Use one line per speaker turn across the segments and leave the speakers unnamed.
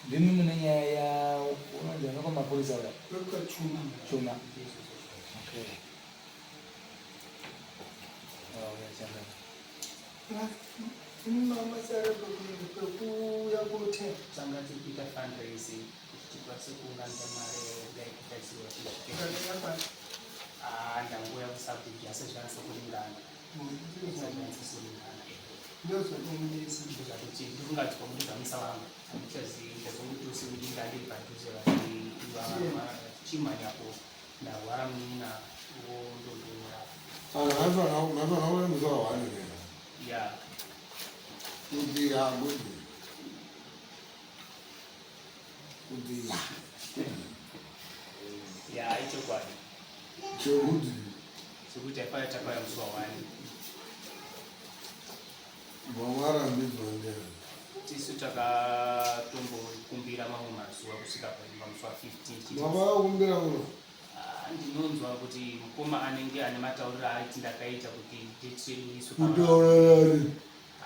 Ndimi mune nyaya ya unonzi anokwa mapurisa uya?
Chuma.
Chuma. Okay. Oh, yeah, changa.
Pekuuya kunotenga
Tanga tichiita fundraising kuti tikwanise kuunganidza mari yekuda kutarisirwa tisvike. Ah, ndanguya kusabhuku asi zvanasa kuringana. Zvanasa kuringana.
Ndozvatomisa.
Ndozvatoti ndikungadzwa kuti zvamisa vangu. Handichazivi ndazongotose kuti ndandiri padhuze vati chimhanyapo ndarwara munin'ina wondondorapa.
Nhasi vana musi wa one here?
Yeah.
Kuti ya kuti. Kuti ya.
Yeah, ichokwadi.
Chekuti.
Sekuti taifaya takauya musi wa one.
Vamarambidzwa ndiani?
Tisu takatombokumbira mamwe mazuva kusvika pamusi wa 15.
Mavakakumbira uno?
Ah, ndinonzwa kuti mukoma anenge ane matauriro aiti ndakaita kuti date redu riiswe.
Kutaura nani?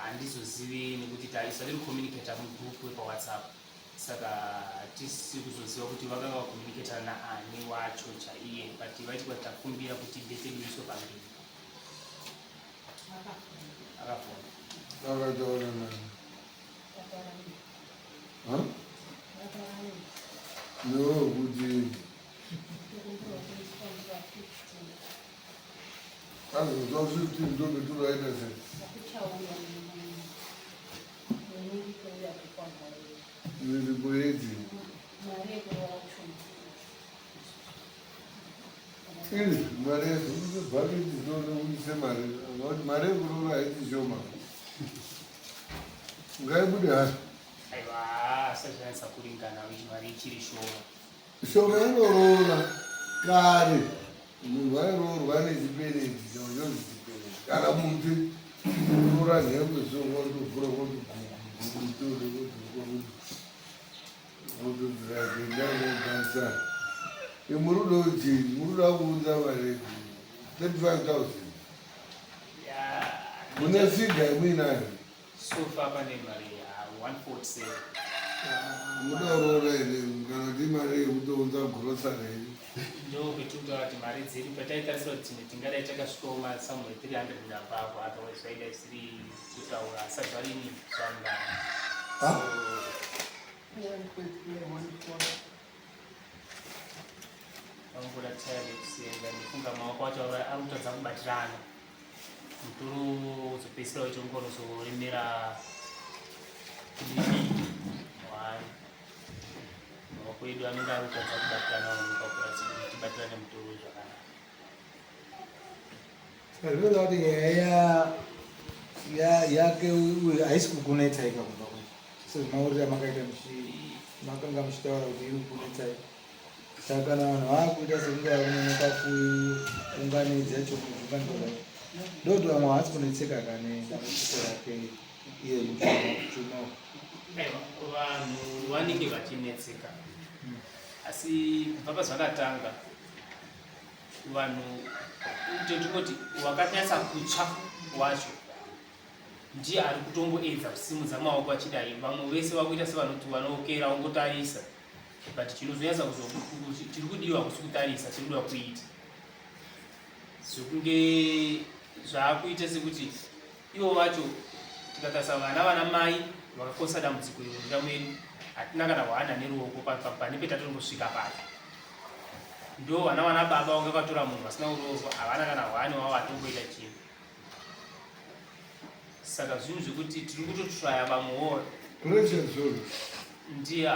Handizozivi nekuti taisa tiri communicata mugroup wepawhatsapp saka hatisi kuzoziva kuti vakanga vacommunicata naani wacho chaiye but vaiti kuti takumbira kuti date redu riiswe pamberi. Akafona.
Akataura nani? Ha? No, kuti azozwa 15 ndobeturaita sei? Miripo yedzi. Iri mari yezvibhaketi ndinokuise mari nokuti mari yekuroora haiti shoma. Ngaibude hayo.
Aiwa, asazvinatsa kuringana mari ichiri shoma.
Shoma inoroora kare munhu airoorwa nechipereti chonzi chipereti kana muti unotora nhembe so wotovhura wotigugutototototodzirakuendakoganisa imurudo chii muruda kuunza mari 35000 mune figa imuinayo.
So far pane mari ya 147.
Munoda kuroora here kana kuti imari yekutounza grocery here?
Ndo petiri kuti mari dzedu pataitarisira kuti dzimwe tingadai takasvikawo ma somewhere 300 and above otherwise zvaidai zvisiri kutaura asi zvarini zvaringana.
Ah?
Vamboda time yekusenga ndifunga maoko acho ari kutadza kubatirana. Mutoro uzopedzisira wacho unozoremera one maoko edu anenge ari kutadza kubatirana kuti tibatirane mutoro zvakanaka.
Zvinoda kuti nyaya yake uyu haisi kukunetsai kakumba kwenyu sezvemauriro amakaita makanga muchitaura kuti iri kukunetsai saka kana vanhu vakuita sekunge vakunonoka kuunganidza chokuunganidza ndokuti vamwe havasi kunetseka kane dambudziko rake iye chuma.
Vanhu vanenge vachinetseka asi kubva pazvakatanga vanhu totongoti wakanyatsa kutsva wacho ndiye ari kutomboedza kusimudza maoko achidai vamwe vese vakuita sevanoti vanookera ongotarisa but chinozonyatsa chiri kudiwa kusi kutarisa chiri kudiwa kuita zvekunge zvaakuita sekuti ivo vacho tikatarisa vana vana mai vakakosa dambudziko iro munda medu hatina kana hwana neruoko pane petatombosvika pacho ndo vana vana baba vanga vatora munhu vasina kuroorwa havana kana hwani wavo vatomboita chinhu saka zvinhu zvekuti tiri kutotraya vamwewo ndiye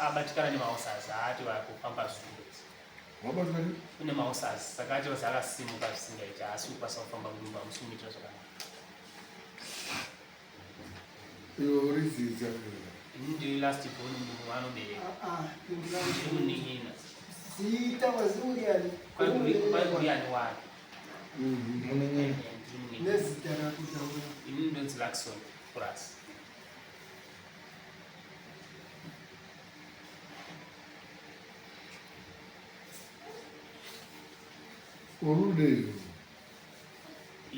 abatikana nemaosas haati vakufamba zuro kune maosas saka ati vasi akasimuka zvisingaiti haasi kukwanisa kufamba mudumbu hamusi kumuitira zvakanaka.
Iwe uri zita.
Ini ndiri last born munhu waanobereka. Ndiri munin'ina.
Zita waziuriani.
Kwai wake.
Munin'ina.
Ndiri munin'ina.
Nezita rako taura.
Ini ndonzi Luckson Plus.
Urude.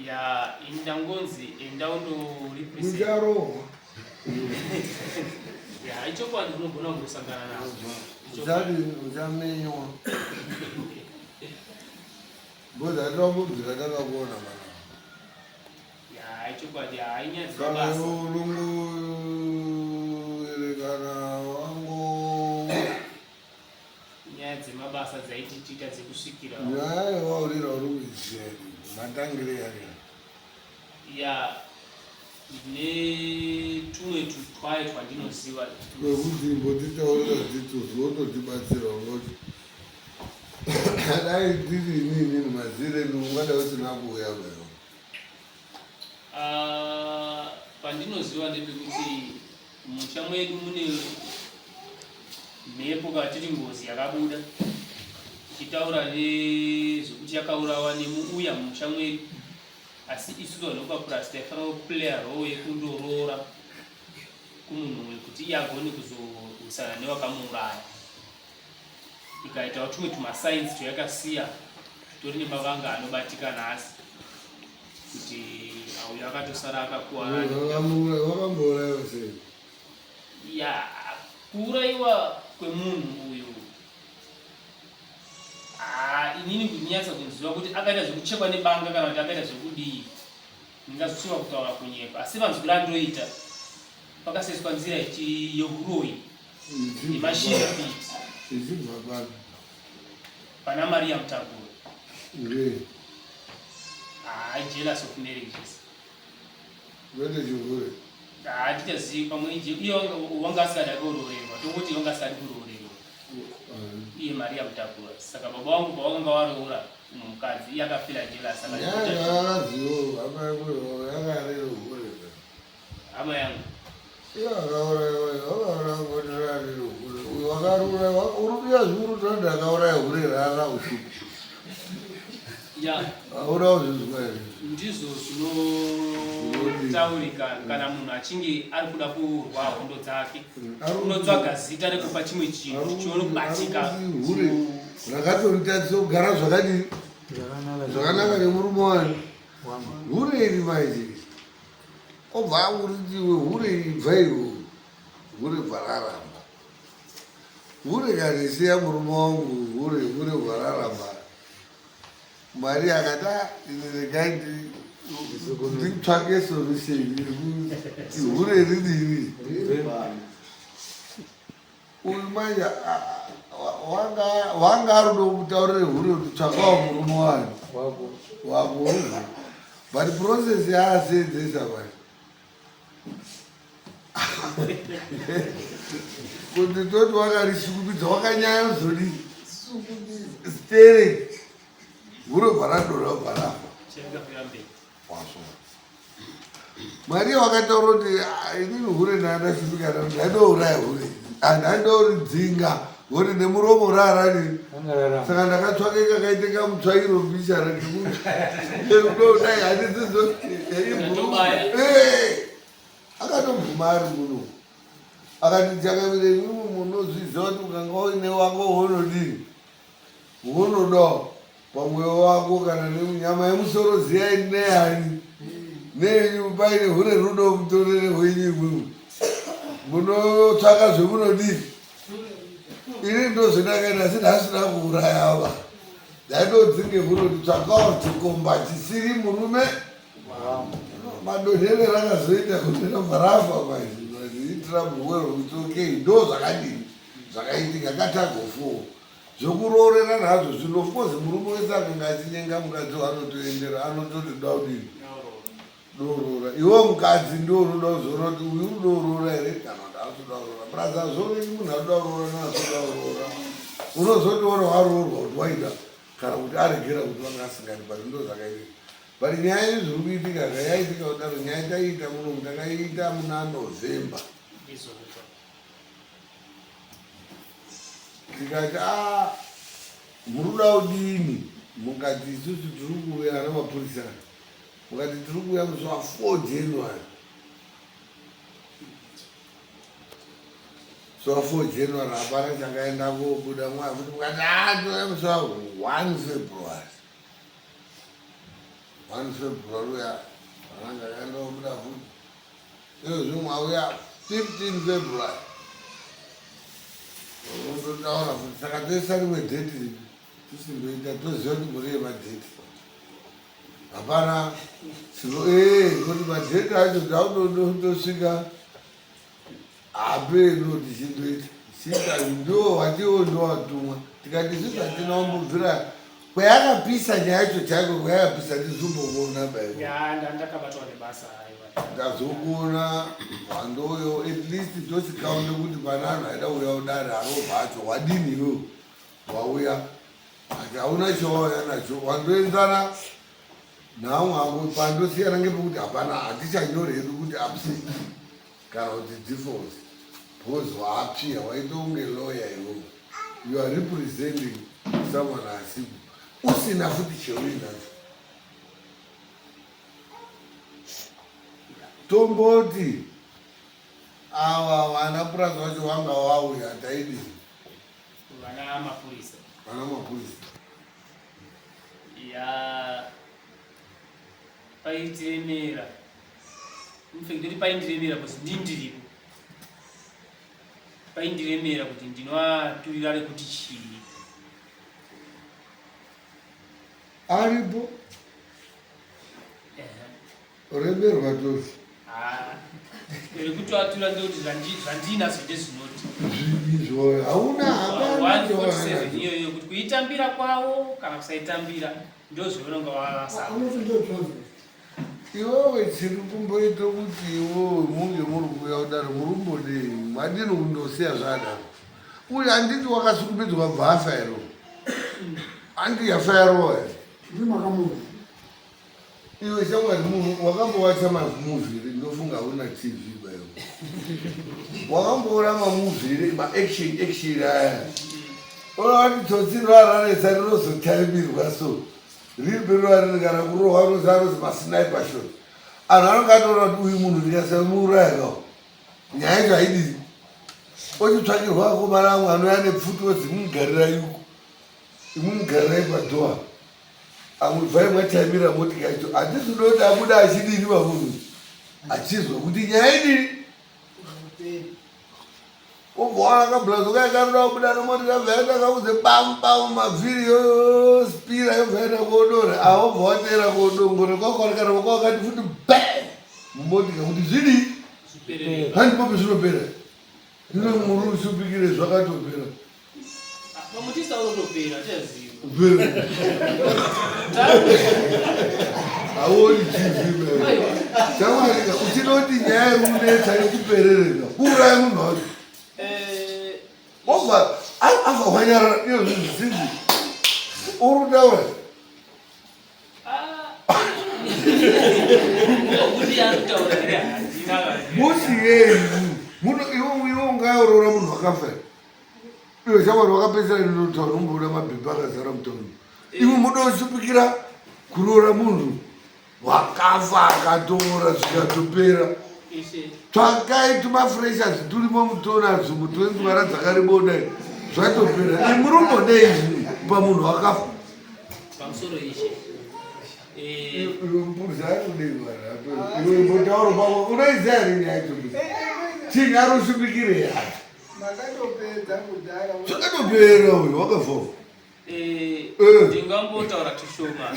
Ya, ini ndangonzi enda undorepresent.
Mucharohwa.
Ya, Haichokwadi, unogona kungosangana nazvo.
Uchadi uchamenywa. Because hatambobvira takakuona mana.
Ya, haichokwadi, hainyaya
Kana
dzemabasa.
iwe unongoerekana wango
Nyaya dzemabasa dzaititiita dzekusvikira.
Nyaya yawaurira uri kuiziva here? Matangire yake.
Ya, ndine tumwe tutwayo twandinoziva.
Kwekuti imbotitaurira titozototibatsira ungoti dai ndiri inini mazire ungada usina kuuya kwayo.
Ah, pandinoziva ndepekuti musha mwedu mune mhepo kana tiri ngozi yakabuda ichitaura nezvekuti yakaurawa nemuuya mumusha mwedu, asi isu vanhu vekupapurasi taifanira kuplaya role yekundoroora kumunhu uyu kuti iye agone kuzorwisana newakamuuraya. Ikaitawo tumwe tumasainzi twayakasiya tutori nemavanga anobatika nhasi kuti auyo akatosara akakuwara.
Wakambourayiwa sei?
Ya, kuurayiwa kwemunhu uyu, ah, inini kunyatsa kunziva kuti akaita zvekuchekwa nebanga kana kuti akaita zvekudii, ndingazochiva kutaura kunyepa, asi manzwiro andoita pakaseiswa nzira yeuroyi yemashiripiti.
Ichibva papi?
Pana Maria Mutakuro.
Ngei?
Ah, jealous of marriages.
Kwete chihure.
Hatichazivi, pamwe iye wanga asingadi kuroorerwa, tongoti wanga asingadi kuroorerwa iye Maria Mutakura. Saka baba vangu pavakanga varoora umwe mukadzi, iye akafila jealous. Saka
Yanga hama yako yakarere hure.
Hama yangu.
Iye akaurayiwa, wakauraya kuti rarere hure. Uyu wakauraya, uri kuya zvikuru kuti akauraya hure rara usiku.
Ya.
Hauna kuzvizwa here?
Ndizvo zvinotaurika kana munhu achinge ari kuda kurwa hondo dzake, unotsvaga zita rekupa chimwe chinhu chione kubatika.
Hure rakatoritatisa kugara zvakadii?
Zvakanaka.
Zvakanaka nemurume wani.
Wangu.
Hure iri manje obva auritiwe hure iri bva iwo hure bva raramba hure kanisiya murume wangu hure hure bva raramba. Mwari akati, "Ah, ini regai nditsvake solution yekuti hure ridini." Uyu manje wanga ari kutaurire hure kuti tsvakawo murume wani
wako.
Wako uyu, but process yaasenzesa manje kuti toti wakarisukupidza wakanyanya kuzodii sterek hure bva radonha bva rafa.
Chakafira mberi.
Wasvo Mwari wakataura kuti, "Ah, inini hure ndandashupikana ndandouraya hure, handandouridzinga hure nemuromo rarani."
Angararama.
Saka ndakatsvake kakaite kamutsvairo mbichana kekudai handisizo.
Akatobaya.
Akatobvuma ari muno akati chakamire imimi munozviziva kuti ukanga uine wako unodii unodawo pamweyo wako kana nemunyama yemusoro ziyai neyani nenyu paine hure rudo mutorere hwenyu imwimwi munotsvaka zvemunodii. Ini ndozvendakaita asi ndasina kuuraya ava, ndaitodzinge hure kuti tsvakawo chikomba chisiri murume. Madonhere rakazoita kuti robva rafa manje trouble. It's okay, ndo zvakadini zvakaitika katagofo zvokuroorera nazvo zvino. Of course murume wese akanga achinyenga mukadzi waanotoendera anototi da kudini doroora iwe mukadzi ndo unoda kuzoona kuti uyu udoroora here kana kuti akutoda kuroora. Plus hazvioneki munhu anoda kuroora naatoda kuroora, unozotoona waroorwa kuti waida kana kuti aregera kuti vanga asingadi, but ndo zvakaitika. But nyaya yezviri kuitika zvayaitika kudaro, nyaya taiita munomu takaiita muna November.
Ndizvo.
Tikati a muri kuda kudini, mukati isusu tiri kuuya namapurisa, mukati tiri kuuya musi wa4 January. Musi wa4 January hapana chakaenda kobuda mwaya futi, mukati a touya musi wa1 February. 1 February uya hapana chakaenda kobuda futi. Izvozvi mwauya 15 February. Totaura futi saka toisa rimwe date ripi tisindoita toziva kuti gore yemadate hapana sino ee kuti madate acho taunotosvika hapeno tichindoita sita ndo watiwo ndowatumwa tikati isusu hatina kumbobvira kwayakapisa nyaya yacho chaiko kwayakapisa ndizombokuona baiko
ndakabatwa nebasa
ndazokuona wandoyo at least tosikaone kuti pane anhu aida kuuya kudare arovha acho wadini iwewe wauya ati hauna chawauya nacho wandoenzana naamwe ako pandosiyana ngepekuti hapana hatichanyori hedu kuti absent kana kuti default because waapia waita unge lawyer iwewe you are representing someone asipo usina futi cheuinacho tomboti ava vana purazi vacho vanga vauya taidii
vana mapurisa
vana mapurisa
ya paitiremera infact ndoti paindiremera because ndini ndiripo paindiremera kuti ndinoaturira rekuti chii
aripo remerwa tosi
ah, rekuti atura ndekuti zvandinazvo ndezvinoti
zviizvo hauna hapana
iyoyo kuti kuitambira kwavo kana kusaitambira ndozvaunonga wavasa
iwewe chiri kumboita kuti iwewe munge muri kuuya kudaro muri kumbodei madini kundosiya zvadaro uyu handiti wakasukumidzwa bva afa here handi yafa yarowa here iwe shamwari munhu wakambowacha mamuvhiri ndofunga hauna tv bayo wakamboona mamuvhiri maaction action aya ona vati tsotsi roararesa rinozotaimirwa so riri peruva kana kurohwa rozarozi masniper shot anhu anonga atoona kuti uyu munhu ndikasamuuraya kawo nyaya yacho haidii ochitsvakirwa akomana amwe anouya nepfuti ozi mugarira yuko imwe mugarirai padhoa amwe bvai mwataimira motika yacho handisi kuda kuti abuda achidini pamunhu achizwa kuti nyaya idini obva wana kablazo kaye kanoda kubuda nemotika bva yaenda kakuze bamu bamu mavhiri yospira yobva yaenda kodora aobva wateera kodongore kwakwarekana kwakati futi be mumotika kuti zvidii handipopi zvinopera ino muri usupikire zvakatopera
Pamutisa unotopera chaziva.
Hauoni TV baby. Chamarika uchinoti nyaya iri kunetsa yekuperereka. Kuuraya munhu wacho.
Eh,
Obva afa wanyarara iyo zvinhu zvisinzi. Uri kutaura. Musiyei muno iwe iwe ungaorora munhu wakafa. Iwe shamwari wakapedzisira ndinotaura umboona mabhebhi akazara mutauni. Iwe muda usupikira kuroora munhu wakafa akatoora zvikatopera. Tsvakai tumafreshers turimo mutonadzo mutwenzwara dzakareboda zvatopera. Imi muri kumbodei izvi pamunhu wakafa?
Pamusoro ishe. Eh.
Iwe mupurisa ari kudei vanhu? Iwe mbotaura pamwe unoiziva here nyaya yacho? Chinhu ari usupikire yacho.
Makatopedza kudhara.
Zvakatopera uyu wakafa.
Eh,
eh.
ndingangotaura tushoma.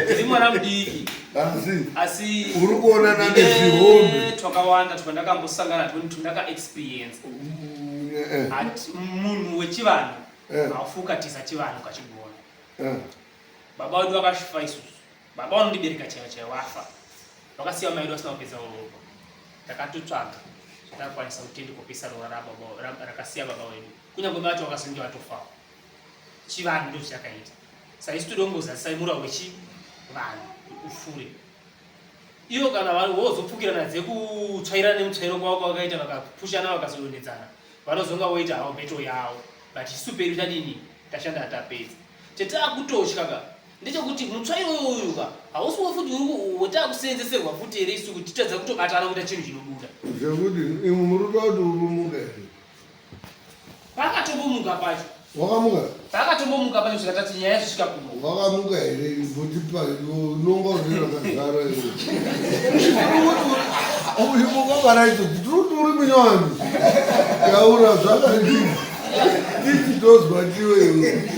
Ndiri mwana mudiki.
Asi
asi
uri kuonana nezvihombe.
Twakawanda twandakambosangana natwo twandaka experience.
Mm, eh.
At munhu wechivanhu haufi ukatiza chivanhu ukachigona. Baba wedu vakashufa isusu. Baba vanondibereka chaivo chaivo vafa. Vakasiya mai vedu vasina kupedza uropa. Takatotsvaga zvatakakwanisa kuti tiende kopesa roora rababa rakasiya baba vedu. Kunyange mai vacho vakazonge vatofawo. Chivanhu ndozvichakaita. Saka isu toda kungozadzisa murau wechivanhu ufure. Ivo kana vozopfukirana dzekutsvairana nemutsvairo kwavo kwavakaita vakapushana vakazodonhedzana vanozonga voita havo beto yavo but isu pedu tadini tashanda tapedza. Chatakutotya ka ndechekuti mutsvairo uyu ka hausi futi wetakuseenzeserwa futi here isu kuti titadza kutobatana kuita chinhu chinobuda
zvekuti imwe muri kuda kuti urumuka here
pakatombomuka pacho
wakamuka
pakatombomuka pacho svika tati nyaya yazosvika kuno
wakamuka here votipa unonga une rakazara here uyu mukabara icho tiri kuti uri munyowani taura zvakadii. Tichitozwa tiwe.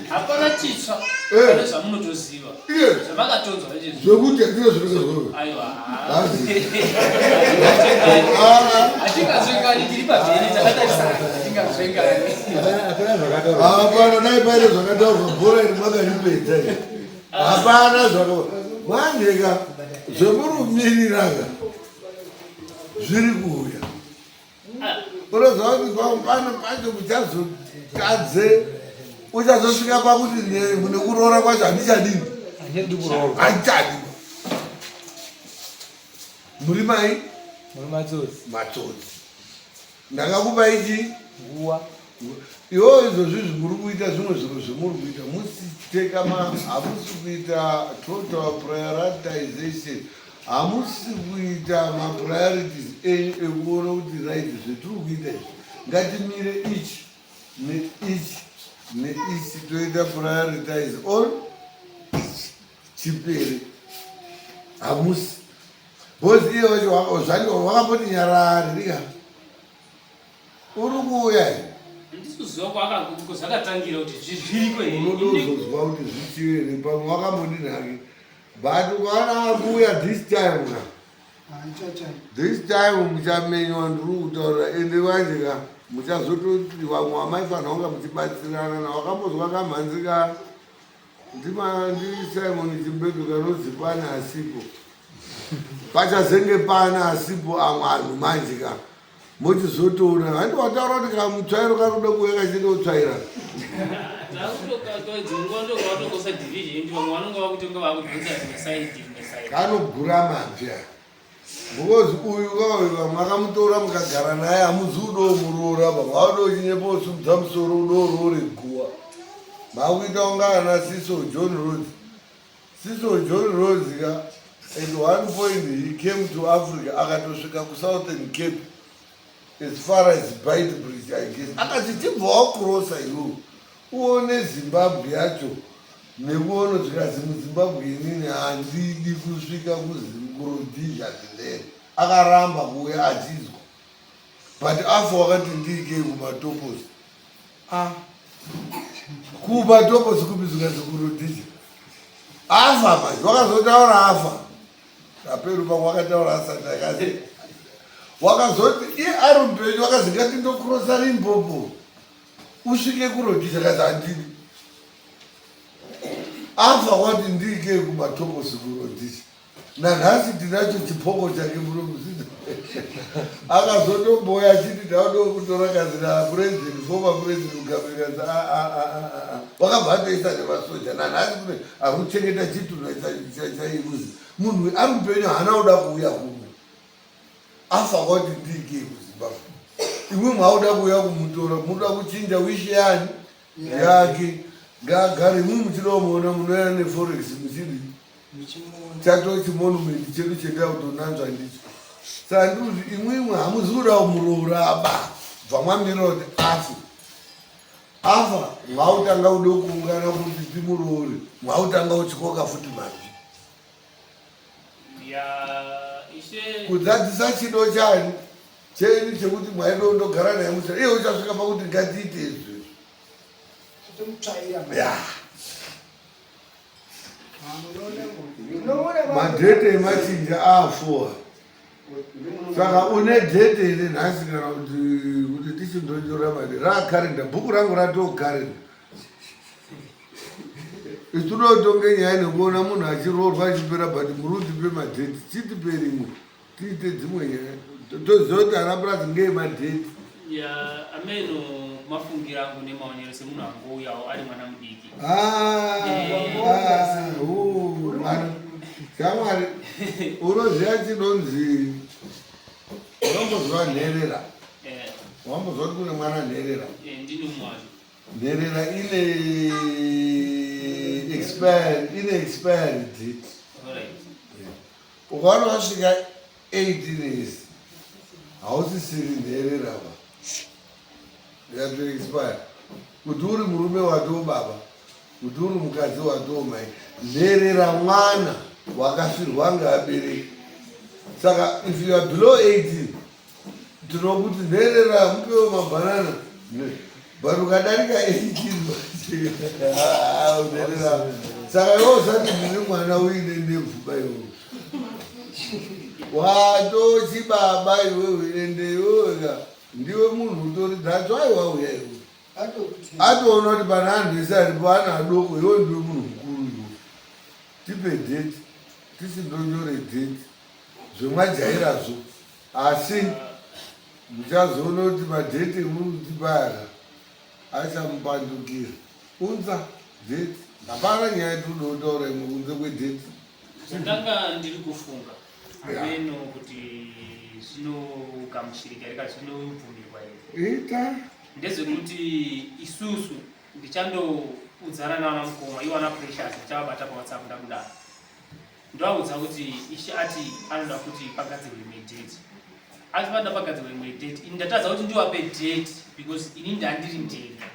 Hapana chitsva.
Eh.
Pane zvamunotoziva.
Iye.
Zvamakatonzwa izvi.
Zvekuti ndizvo zviri
Aiwa.
Hazi. Ah.
Hatingazvengani tiri pamhene takatarisana. Hatingazvengani.
Hapana zvakataurwa.
Hapana, dai paine zvakataurwa bhora iri makaripedza iri. Hapana zvaka manje ka zvekurumiriraka zviri kuuya. Unoziva kuti pano pacho muchazotadze uchazosvika pakuti nekuroora kwacho handichadini
Handichadi kuroorwa.
Handichadi. Muri mai
Muri matsotsi.
Matsotsi. Ndakakupa ichi
Nguva.
Iwo izvozvi zvimuri kuita zvimwe zvinhu zvimuri kuita musiteka hamusi kuita total prioritization, hamusi kuita mapriorities enyu ekuona kuti right, zvetiri kuita izvi ngatimire ichi neichi neichi, toita prioritize on ichi chipere. Hamusi, because iye wacho zvacho wakamboti nyarari rika uri kuuya here?
Handisi kuziva kwazvakatangira kuti zviriko here.
Unodozozwa kuti zvichiyo here, pamwe wakambondinhake, but ukaona akuuya this time ka, this time muchamenywa, ndiri kutaura. Ende manje ka muchazototi vamwe vamaifanira kunga muchibatsirana na wakambozwa kamhanzi ka ndiSimon Chimbetu kanonzi "Pana Asipo". Pachazenge pana asipo amwe anhu manje ka mochizotoona handi wataura kuti kamutsvairo kakuda kuuya kachida kutsvaira.
Dzimwe ndokwatokosa division kuti vamwe vanonga vakutonga vakudhonza rimwe side, rimwe side.
Kanogura mabvi aya, because uyu kauyu vamwe akamutora mukagara naye hamuzi udo muroora, vamwe vauda uchinyepa usumudza musoro udooroore guwa makuita kunga ana Cecil John Rhodes. Cecil John Rhodes ka, at one point he came to Africa, akatosvika kuSouthern Cape as far as Beitbridge, I guess. Akati tibva wakurosa iwewe uone Zimbabwe yacho nekuona, zvikazi muZimbabwe inini handidi kusvika kuRhodesia then. Akaramba kuuya achizwa, but afa wakati ndiikei kuMatopos. Ah, kuMatopos kupi? Zvikazi kuRhodesia. Afa manje wakazotaura afa aperu pamwe wakataura asati akazi wakazoti iye ari mupenyu wakazi ngatindokrosa Limpopo usvike kuRhodesia, kazi handidi. Afa wati ndiikei kuMatopos kuRhodesia. Nanhasi tinacho chipoko chake muno muzidzo. Akazotomboya achiti ndauda kutora kazi napresident, former president Mugabe, kazi wakabva atoisa nemasoja. Nanhasi kune akuchengeta chitunha chaiuzi munhu ari mupenyu haana kuda kuuya kuno. Afa kwati ndiikei kuZimbabwe, imwe mwauda kuuya kumutora, munoda kuchinja wish yani yake. Ngaagare, imwe muchida kumuona munouya neforex muchidii, chato chimonument chedu chenda kutonanzva ndicho. Saka ndikuti imwimwe hamuzi kuda kumuroora ba, bva mwamira kuti afe. Afa mwautanga kuda kuungana kuti timuroore, mwautanga uchikoka futi mabvi
Ya ishe.
Kudzadzisa chido chani chenyu chekuti mwaida kundogara naye musa, iye uchasvika pakuti ngatiite izvi.
Tomutsvaira.
Ya, madhete emachinja aafoa. Saka une dhete here nhasi, kana kuti tichindonyora mari raakarenda bhuku rangu ratookarenda? Isu tinotonge nyaya nekuona munhu achiroorwa achipera, but muri kutipe madheti, chitipe rimwe tiite dzimwe nyaya, toziva kuti ana purazi ngeemadheti.
Ya, ameno mafungira angu nemaonero semunhu angouyawo ari mwana mudiki.
Ah, ah, mwana shamwari, unoziva chinonzi, unombozwa nherera?
Eh.
Wambozwa kuti kune mwana nherera?
Eh, ndini umwe wacho.
Nherera ine expiry date. Ukaona wasvika 18 years hausisiri nherera ba, yato expire. Kuti uri murume watoo baba, kuti uri mukadzi watoo mai. Nherera mwana wakafirwa ngaabereki. Saka if you are below 18 tinokuti nherera, mupewo mabhanana. But ukadarika 18 unerera. Saka iwe usati ndine mwana uine ndebvu ba iwe. Watochibaba iwewe ende iwewe ka ndiwe munhu utori that's why wauya iwe. Atoona kuti pana anhu ese aripo ana adoko iwe ndiwe munhu mukuru iwe. Tipe date tisindonyore date zvemajairazvo asi muchazoona kuti madheti emuri kutipa aya achamupandukira. Unza dheti, hapana nyaya yatinoda kutaura imwe kunze kwedheti.
Zvandanga ndiri kufunga hameno kuti zvinogamuchirika here kana zvinobvumirwa here.
Ita.
Ndezvekuti isusu ndichandoudzana nana mukoma iwo ana Precious ndichavabata paWhatsApp ndakudaro. Ndovaudza kuti ishe ati anoda kuti pagadzirwe imwe date. Ati vanoda pagadzirwe imwe date. Ini ndatadza kuti ndiwape date because ini ndandiri ndega.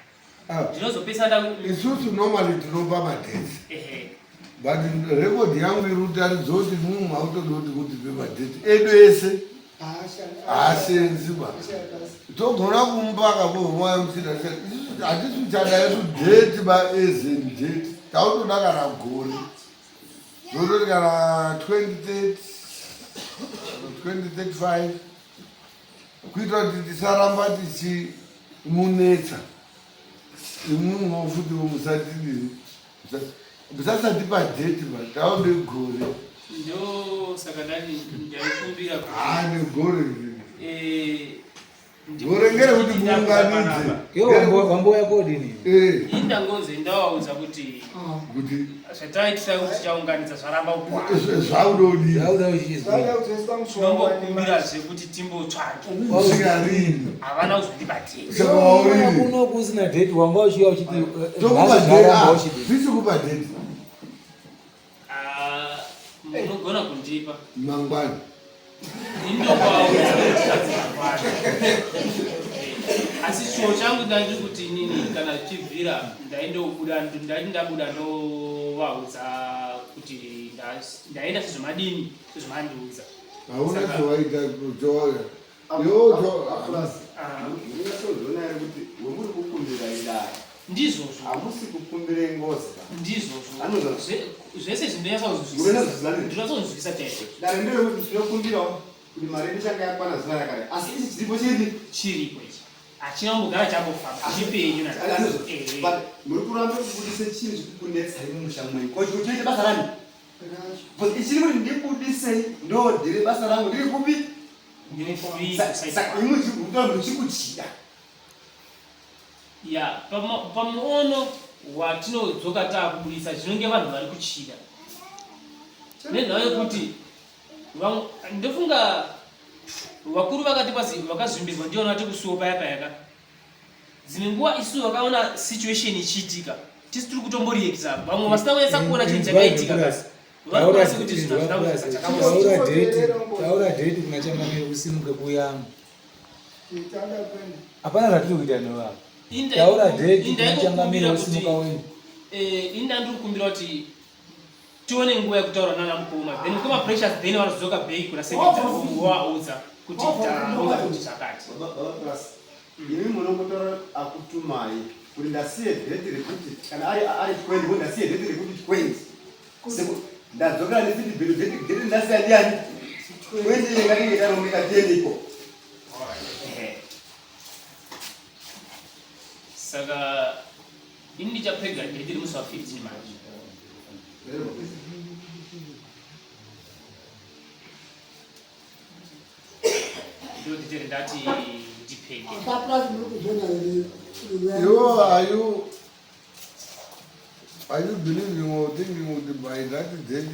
Ah. Ndinozopesa nda
Isusu normally tinopa madates. Ehe. But record yangu iri kutaridza kuti mumwe hautodi kuti kutipe madate edu ese. Haasenzi ba. Togona kumupa akabohwa musina isusu hatisi kuchada isu date ba as in date. Tautoda kana gore. Zvototi kana 2030 2035 kuitira kuti tisaramba tichimunetsa imwimwewo futi musatidii musasatipa date ba taode gore
ndo saka ndani ndaikumbira
haa negore eh, Gore ngerekuti muunganidze.
Iwe wambouya kodini?
Eh.
Indangonzi ndawaudza kuti
ah. kuti
zvataitira kuti tichaunganidza zvaramba kukwana.
Zvaudodi.
Zvauda uchizwa.
Tinombokumbira zvekuti timbotsvake.
Kusvika rini?
Havana kuzondipa date.
Saka wauri.
Kuno kusina date wanga uchiuya uchiti eh,
tokupa date. Ah, Zvisi kupa date.
Ah, munogona kundipa
mangwana
asi chiwo changu ndandiri kuti inini kana zvichibvira ndaindobuda ndaiti ndabuda ndovaudza kuti ndaenda sezvamadini sezvamandiudza
hauna chawaita chawauya
Munyatsoziona here kuti wemuri kukumbira idare
ndizvozvo
hamusi kukumbira ngozi
ndizvozvo zvese zvindonyatsa kuzvinzwisisa ndinonyatsa kuzvinzwisisa chaizvo
dare nderekuti tinokumbirawo kuti mari yedu ichanga yakwana zuva rakare asi ichi chiripo chiri
chiripo ichi hachina kumbogara chambofamba chipenyu
but muri kuramba kubudise chinhu chikukunetsai mumusha mwenyu ko choita basa rani but ichiri kuti ndibudisei ndodhire basa rangu ndiri kupi muchikuchida
ya pamuono watinodzoka taakubudisa zvinonge vanhu vari kuchida nenhau yekuti ndofunga vakuru vakati vakazvimbirwa ndiona vati kusuwo paya payaka dzimwe nguva isu vakaona situation ichiitika tisu tiri kutomboriekisa vamwe vasina kunyatsa kuona chinhu chakaitika kasi
Taura date kuna changamire usimuke kuyamwa. Hapana zvatiri kuita newe apa. Taura date kuna changamire usimuka uende.
Eh, inda ndiri kukumbira kuti tione nguva yekutaura nana mukoma then mukoma precious then vanozodzoka back kuna secretary vovaudza kuti taronga kuti zvakati.
Imi munongotaura akutumai kuti ndasiye date rekuti kana ari ari 20 wo ndasiye date rekuti 20. Ndadzokera nesiti bill date date ndasiya ndiani? 20 ngatinge tarongeka tiende iko.
Saka ini ndichapega date remusi wa 15 manje. Ndoditeri ndati ndipege.
Yo, are you are you believing or thinking kuti by that date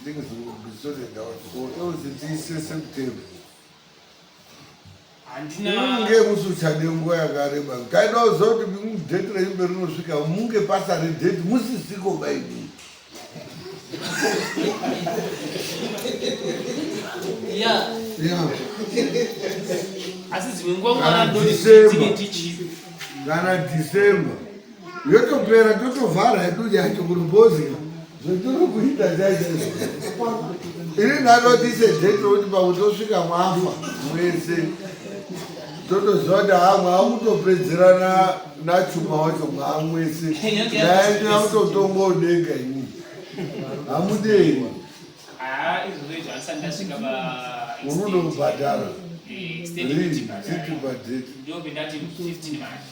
things will be sorted out or else tiise September?
Handina
Unge musi uchade nguva yakareba. Kaida kuziva kuti date reimbe rinosvika munge pasare date musisiko baini.
Yeah.
Yeah.
Asi dzimwe nguva
Kana
mwana ndoti
December.
tinge tichi
Kana December yotopera totovhara hedu yacho kurubozika zvatiri kuita chaizvo ini ndadoti ise date rokuti pamwe tosvika mwafa mwese. Totoziva kuti haa maakutopedzerana nachuma wacho maamwese. Nyaya yenyu yakutotongooneka imii. Hamudei.
Ah, izvozvo izvo handisati ndasvika pa
Unonobhadhara.
Extend yekuti bhadhara.
City budget.
Ndo pendati 15 manje.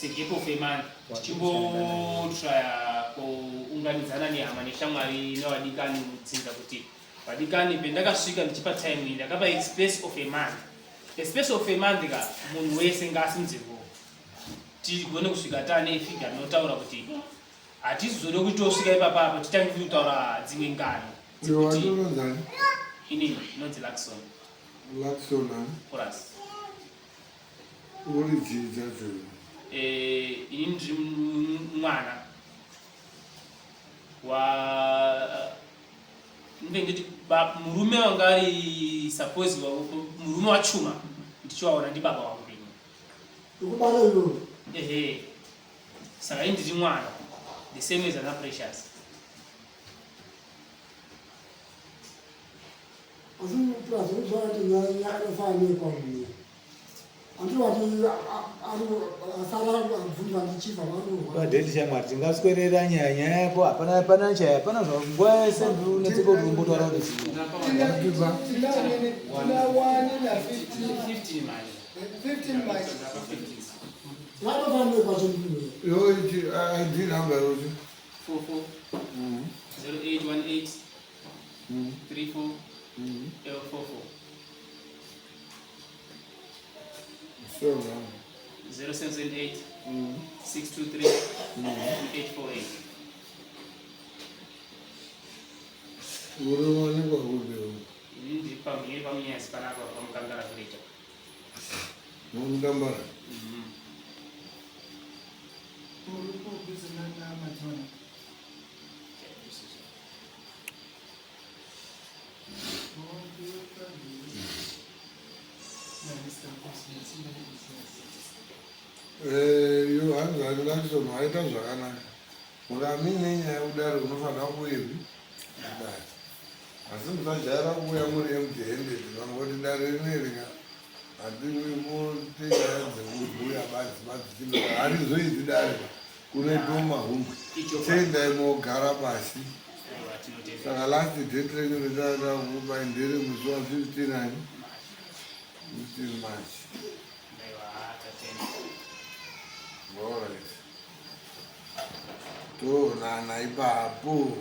Segap of a month tichimbotraya kuunganidzana nehama neshamwari nevadikani mudzinza kuti vadikani pendakasvika ndichipa time iyi ndakapa a space of a month. A space of a month ka munhu wese ngaasimudze ruoko tigone kusvika taane figure rinotaura kuti hatizode kuti tosvika ipapa apa titange kutaura dzimwe ngano
Iwe
dzekuti
watononzani?
inini inonzi Luckson
Luckson ani?
Porus.
Uri chii chacho?
Eh, inini ndiri mwana wa ndinenge nditi murume wanga ari suppose murume wachuma ndichiwaona ndibaba wangu ini.
Ukubara iyoyo.
Ehe, saka ini ndiri mwana the same as ana Precious.
Asi plus unoziva kuti nyaya yakatofanana neyekwaMunya. Handiti wati asara abvunzwa ndichifa varohwa.
Padate shamwari tingaswerera nyaya nyaya yako hapana hapana chaya hapana zva nguva yese unetseka kuti umbotaura kuti chii.
Tiba.
Tina 1 na 15.
15 manje.
15 March.
Ndapa 15.
Yakatofanana neyekwaChemunya.
Yo ichi ID number yochi.
44 0818 34 44
So now.
0778 623 848.
Uri wanikwa kupi?
Ini ndiri pamhiri paMunyazi panapa paMukangara village.
Mumutambara.
Uri kudhuze naMadzona.
Eh, yo hanzi ari Luckson waita zvakanaka. Mukamine nyaya kudare unofanira kuepi? Kudare. Asi musajaira kuuya muri empty handed vangoti dare rineri ka handingoite nyaya dzekubhuya badzi badzi chino harizoiti dare kunoitwa mahumbwe.
Icho
Chiendai mogara pasi.
Aiwa, tinotenda.
Saka last date renyu retaida kukupai ndere musi wa 15 ani? 15 March.
Aiwa, tatenda.
Alright. Toonana ipapo.